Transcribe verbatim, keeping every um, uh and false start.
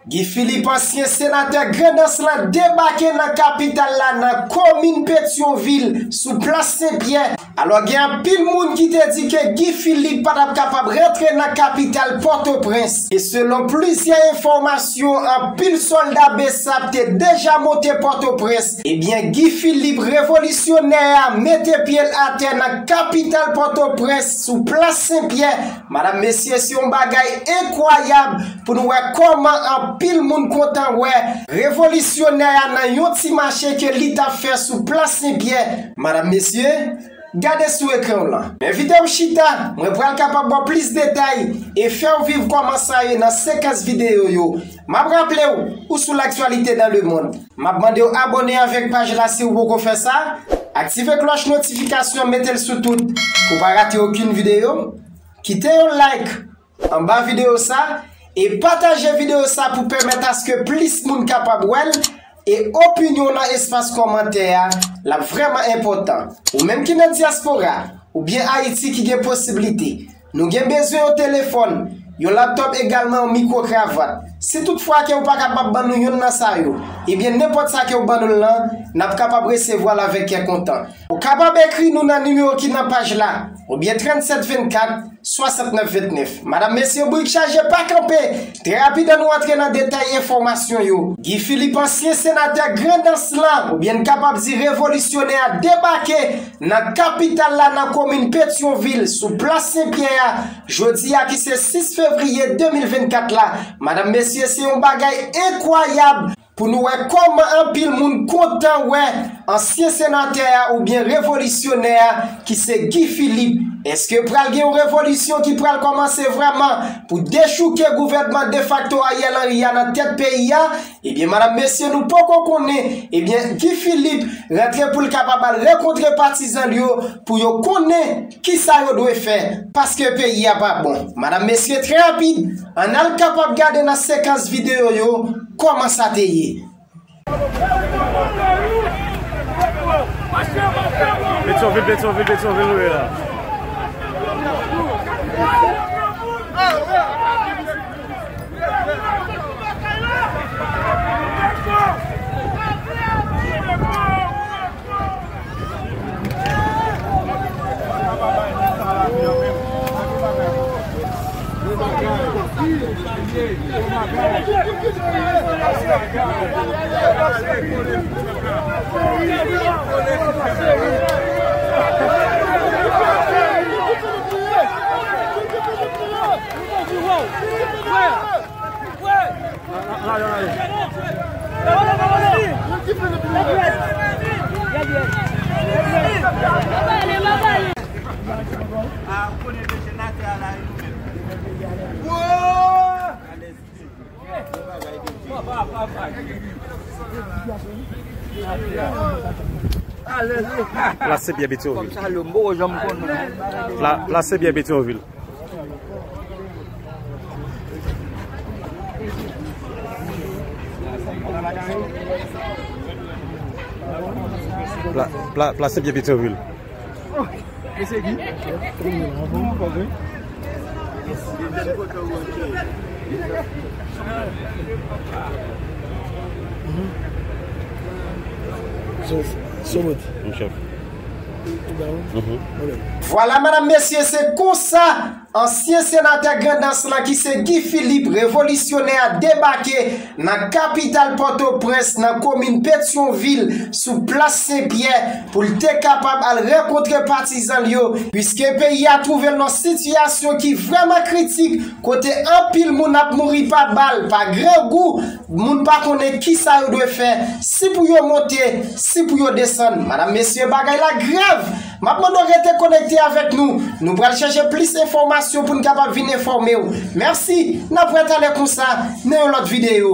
Guy Philippe, ansyen senatè Grandans lan, debake nan kapital la, nan komin Petyonvil, sou plas Senpyè. Alò, gen anpil moun ki te di ke Guy Philippe pa t ap kapab rantre nan kapital Pòtoprens. E selon plizyè enfòmasyon, anpil sòlda BSAP te deja monte Pòtoprens. Ebyen, Guy Philippe, revolisyonè a, mete pye l atè nan kapital Pòtoprens, sou plas Senpyè. Madanm, mesye, se yon bagay enkwayab pou nou wè kòman anpil moun kontan wè revolisyonè a nan yon ti mache ke li t ap fè sou plas Senpyè. Madanm, mesye, gade sou ekran w lan. M envite w chita, mwen pral kapab ba w plis detay e fè w viv kòman sa ye nan sekans videyo yo. M ap raple w, ou sou L'actualité dans le monde. M ap mande w abòne avèk paj la si w poko fè sa. Aktive klòch notifikasyon, mete l sou tout pou w pa rate okenn videyo. Kite yon like anba videyo sa e pataje videyo sa pou pèmèt aske plis moun kapab wè l. E opinyon w nan espas kòmantè a, l ap vrèman enpòtan. Ou menm ki nan dyaspora oubyen Ayiti ki gen posiblite, nou gen bezwen yon telefòn, yon laptòp, egalman yon mikwo kravat. Si toutfwa ke w pa kapab ban nou yonn nan sa yo, ebyen, nenpòt sa ke w ban nou l lan, n ap kapab resevwa l avèk kè kontan. Ou kapab ekri nou nan nimewo ki nan paj la, oubyen trannsèt vennkat, swasantnèf ventnèf. Madanm, mesye, brik chaje, pa kanpe. Trè rapid, ann nou antre nan detay enfòmasyon yo. Guy Philippe, ansyen senatè Grandans lan, oubyen n kapab di revolisyonè a, debake nan kapital la, nan komin Petyonvil, sou plas Senpyè a, jodi a ki se sis fevriye de mil vennkat la. Madanm, mesye, se yon bagay enkwayab pou nou wè kòman anpil moun kontan wè ansyen senatè a oubyen revolisyonè a ki se Guy Philippe. Èske pral gen yon revolisyon ki pral kòmanse vrèman pou dechouke gouvènman defakto Ariel Henry a nan tèt peyi a? Ebyen, madanm, mesye, nou poko konnen. Ebyen, Guy Philippe rantre pou l kapab al rankontre patizan l yo pou yo konnen kisa yo dwe fè, paske peyi a pa bon. Madanm, mesye, trè rapid, ann al kapab gade nan sekans videyo yo kòman sa te ye. Petyonvil, Petyonvil, Petyonvil, nou ye la. Plas Senpyè Petyonvil. Pla-, Plas Senpyè Petyonvil. Pla-, pla-, Plas Senpyè Petyonvil. Vwala, madanm, mesye, se konsa ansyen senatè Grandans lan, ki se Guy Philippe, revolisyonè a, debake nan kapital Pòtoprens, nan komin Petyonvil, sou plas Senpyè, pou l te kapab al rankontre patizan l yo, piske peyi a twouve l nan sitiyasyon ki vrèman kritik, kote anpil moun ap mouri pa bal, pa grangou, moun pa konnen kisa yo dwe fè, si pou yo monte, si pou yo desann. Madanm, mesye, bagay la grav. M ap mande w rete konekte avèk nou. Nou pral chèche plis enfòmasyon pou n kapab vin enfòme w. Mèsi. N ap wè talè konsa nan yon lòt videyo.